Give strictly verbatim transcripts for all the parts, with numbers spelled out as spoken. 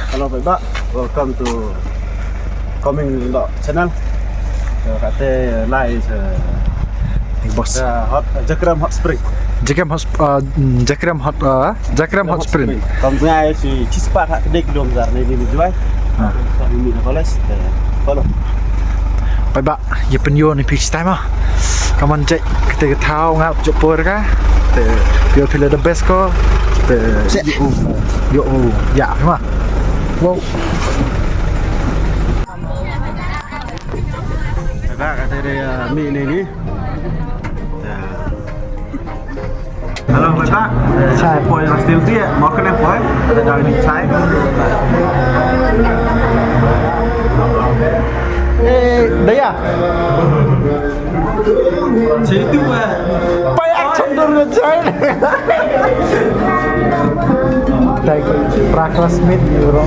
Hello, bye bye. Welcome to Coming Dok channel. Uh, kate lai sa Bos. Sa hot, Jakrem Hot Spring. Jakrem Hot, uh, mm, Jakrem Hot, uh, Jakrem Hot Spring. Kam ngai si chispa ha kdek dom zar ni ni juai. Ah. Sa ni ni college. Follow. Bye bye. Ye pynïoh ni phi stai ma. Kaman jek kete ke thaw ngal jok por ka. Te yo phi le the best ko. Te yo ya ma. Wow. Bye bye kete de mi ni ni. Hello, bye bye. Chai. Poi, still dia. Mau kena poi. Ada dah ni chai. Eh, Daya. Situ, eh. Poi action dulu, chai. Thank you. Pra classmate ni, bro.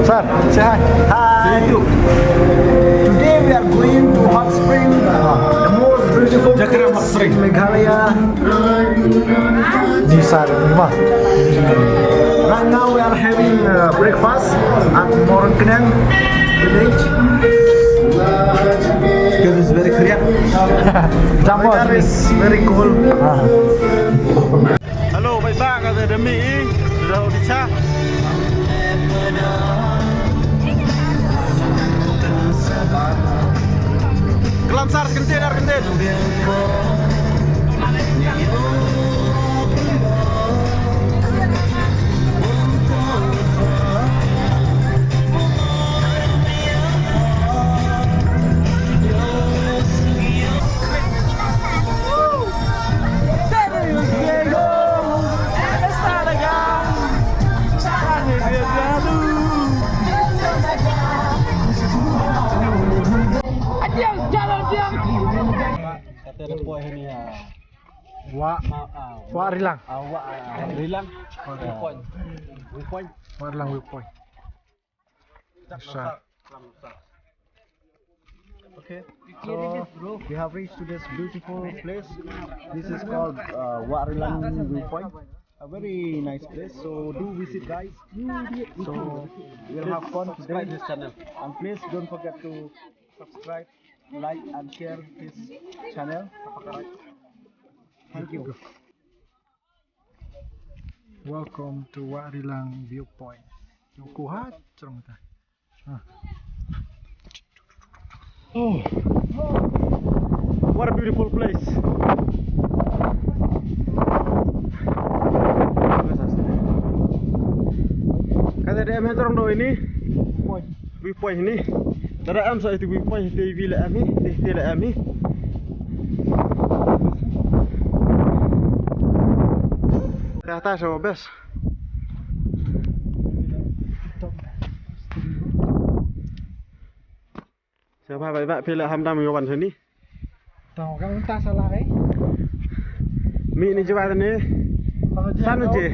Sir, say hi. Hi. Today we are going to Hot Spring, uh, the most beautiful Jakarta place Hot Spring. In Meghalaya. Ni sir, ni ma. Right now we are having, uh, breakfast at Morangkneng village. Because it's very kriak. Jump on. Weather is very cold. Ah. Hello, bye bye, kata demi, sudah udah cah. Kelam sar, kentir, kentir. Wah, Wah Rilang. Wah Rilang. Wah Rilang viewpoint. Sir. Okay. So we have reached to this beautiful place. This is called, uh, Wah Rilang viewpoint. A very nice place. So do visit, guys. So we'll have fun today. Subscribe this channel. And please don't forget to subscribe, like, and share this channel. Thank you. Welcome to Wah Rilang viewpoint. Yung kuhat, serong ta. Ah. Oh. What a beautiful place. Kata dia main terong do ini. Viewpoint ni. Lada am sa itu viewpoint, te vi la am hi, te, te la am hi. Te atas so best. Siapa baik baik pilih hamdam yawan sini. Tang ka mynta sa lai. Mi ni jwai ne. San je.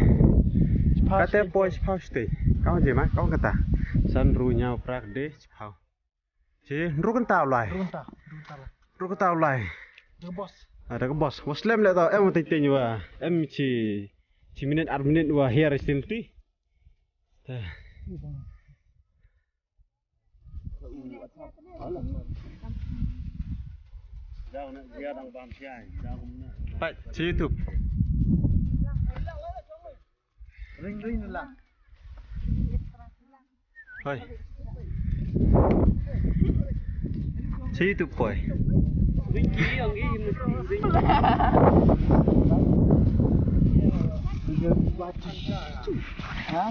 Kate poi chipau shtei. Kau je ma, kau kata. San ru nyau prak de chipau. Chi ru kynta u lai. Ru kynta, ru kynta lai. Ru kynta u lai. Da ka bos. Ah, da ka bos. Bos lem le tau em teng teng wa. Em chi, chi minit ar minit wa hiar stin ti. Pat, sa YouTube. Ring ring lang. Hoi. Sa YouTube poi. Ha?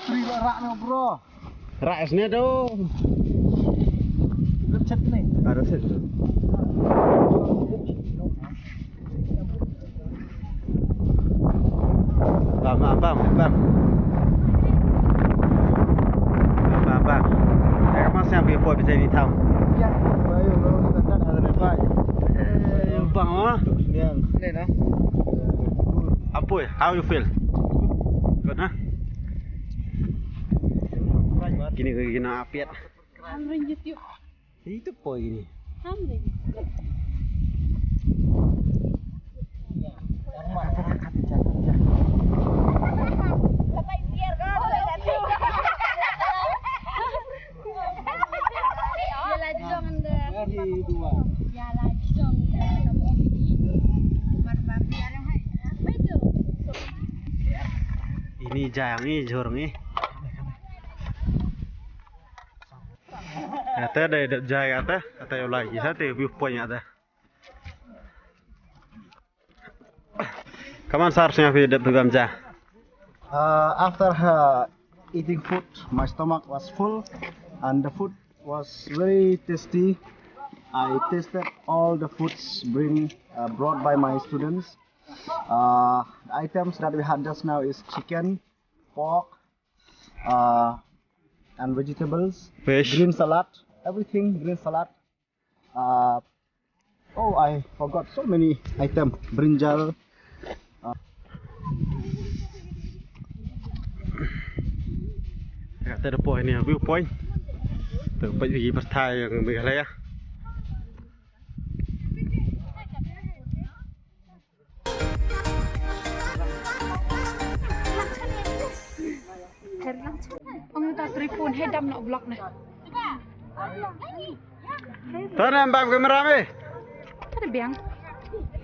Free lah rak no, bro. Rak sini tu. Dah set ni. Ada set. Bang, bang, bang, bang. Bang, bang, bang. Eh, kamu siapa yang buat macam ni tahu? Ya, bayu, lo standar ada red light. Eh, bang, ah. Ni, ni, nah. Apoy, how you feel? Good, ha? Kini kena apiat. Itu poi kini. Ini jai ngi jhur ngi. Ate dei dep jai ate, ate ulai ji ate viewpoint ate. Kaman sar sngap hi dep phi bam ja. Uh, after uh, eating food, my stomach was full and the food was very tasty. I tasted all the foods bring, uh, brought by my students. Uh, the items that we had just now is chicken, pork, uh, and vegetables, fish, green salad, everything green salad. Uh, oh, I forgot so many item. Brinjal. Uh, Kata da point ni, viewpoint. Tu pagi berthai yang Meghalaya. Ong ta tripun hedam nok blok na. Tana bam kamera me. Ada biang.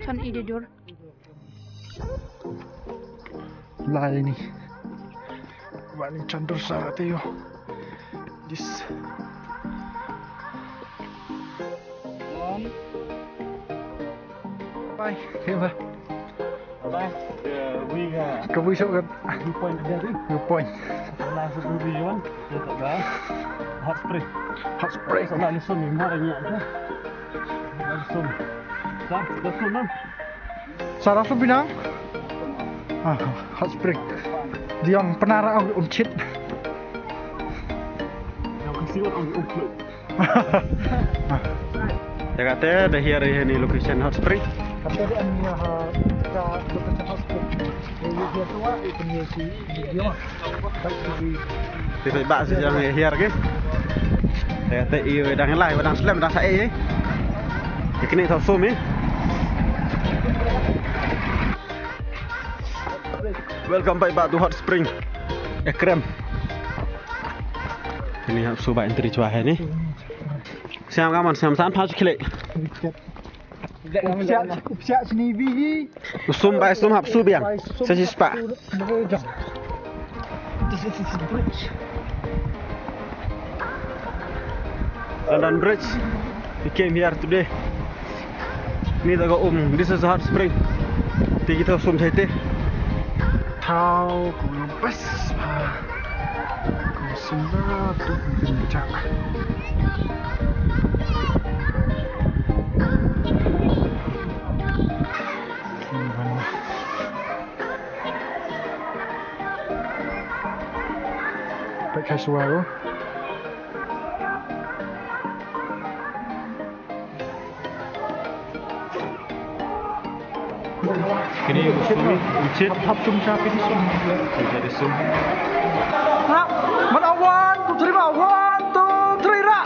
Chan i de dur. Lai ni. Wani chandur sa te yo. This. Bye. Okay, bye. Bye. Ka bui suk kan. Viewpoint dia tu. Viewpoint. Sana satu tujuan. Dia tak dah. Hot spring. Hot spring. Sana ni sun ni mari ni ada. Sun. Sar, dah sun kan? Sar sun pinang. Ah, hot spring. Diang penara um chit. Yang kesiwat um chit. Te kata da hiar ïa ni location hot spring. Kata da hiar ha ka location hot spring. Ïa ïa tu wa ïa pynïa si video. Te ba sa jang ïa hiar ke. Te te i dang lai dang slem dang sa ei. Ïa kini tau sum i. Welcome back, back to hot spring. Ekrem. Ini hap suba entry chwa hai ni. Siam kaman, siam san pa chikle. Upsia, upsia sini bihi. Usum bai sum hap subiang. Sa sispa. This is the bridge. London Bridge. We came here today. Ni da ga um. This is hot spring. Te kita sum thai te. Thau ku bas. Ku sum da tu bin chak. Pek kai suaru. Kini usum, ucit. Hap, hap sum sa pini sum. Jadi sum. Hap, mana one, two, three, ma. One, two, three, ra.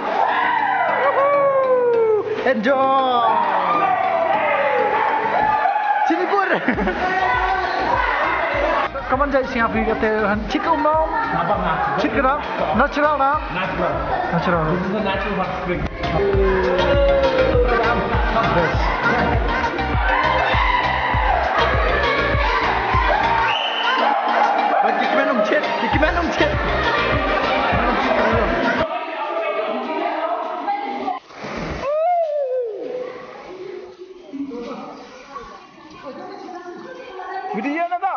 Woohoo. Enjoy. Sini pur. Kaman jai sing api kate han chit um nong. Chit kena natural na. Natural. This is a natural hot spring. Video na ta.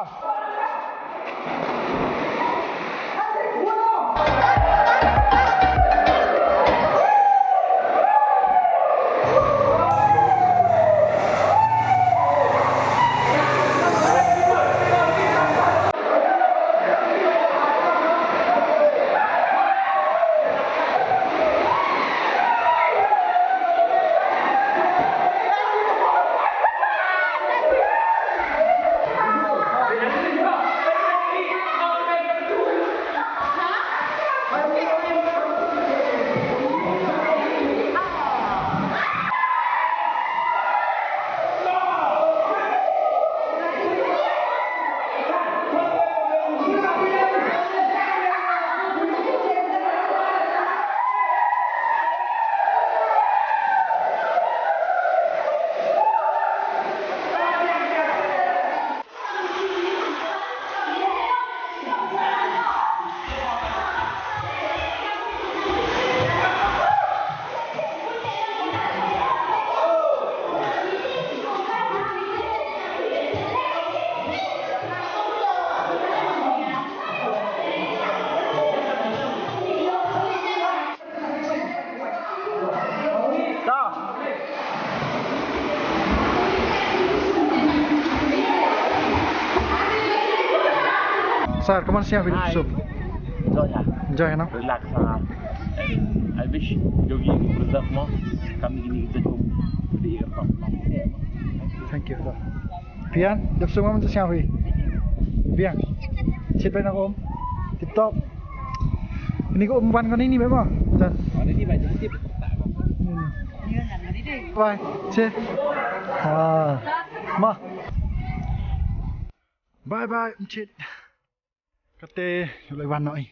Sir, comment sñiaw phi dep sum? Enjoy, ha? Enjoy, no? Relax, ha. And I wish Yogi preserve mo. Kami kini kita jom. Jadi, thank you, sir. Biang, dep sum comment sñiaw phi? Biang. Sit bha na um. Tip top. Ini ko um wan ko ini, bha mo? Sir. Ada di bha, tip. Hmm. Bye. Che. Ah. Ma. Bye bye, mchit. Kate, yu lai wan noi.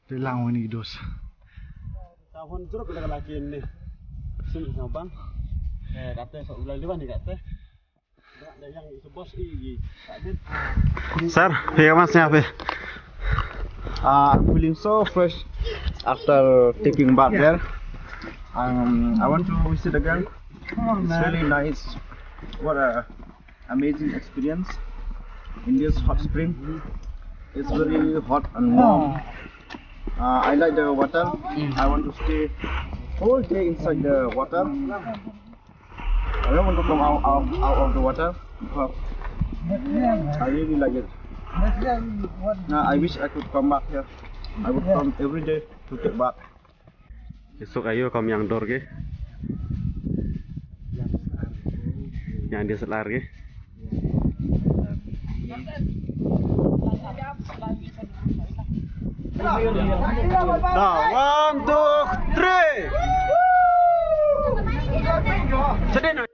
Te lang wani dos. Tahun jeruk kita lagi ni. Sini sama bang. Eh, kate so ulai liwan ni kate. Dah, dah yang itu bos i, i. Tak ada. Sir, phi comment sñiaw phi? Uh, I'm feeling so fresh after taking bath there. Um, I want to visit again. It's really nice. What a amazing experience in this hot spring. It's very hot and warm. Uh, I like the water. I want to stay whole day inside the water. I don't want to come out, out, out of the water because I really like it. Uh, I wish I could come back here. I would come every day to take bath. Isuk ayu kam yang dor ke. Yang di selar ke. Dah, one, two, three. Sedih.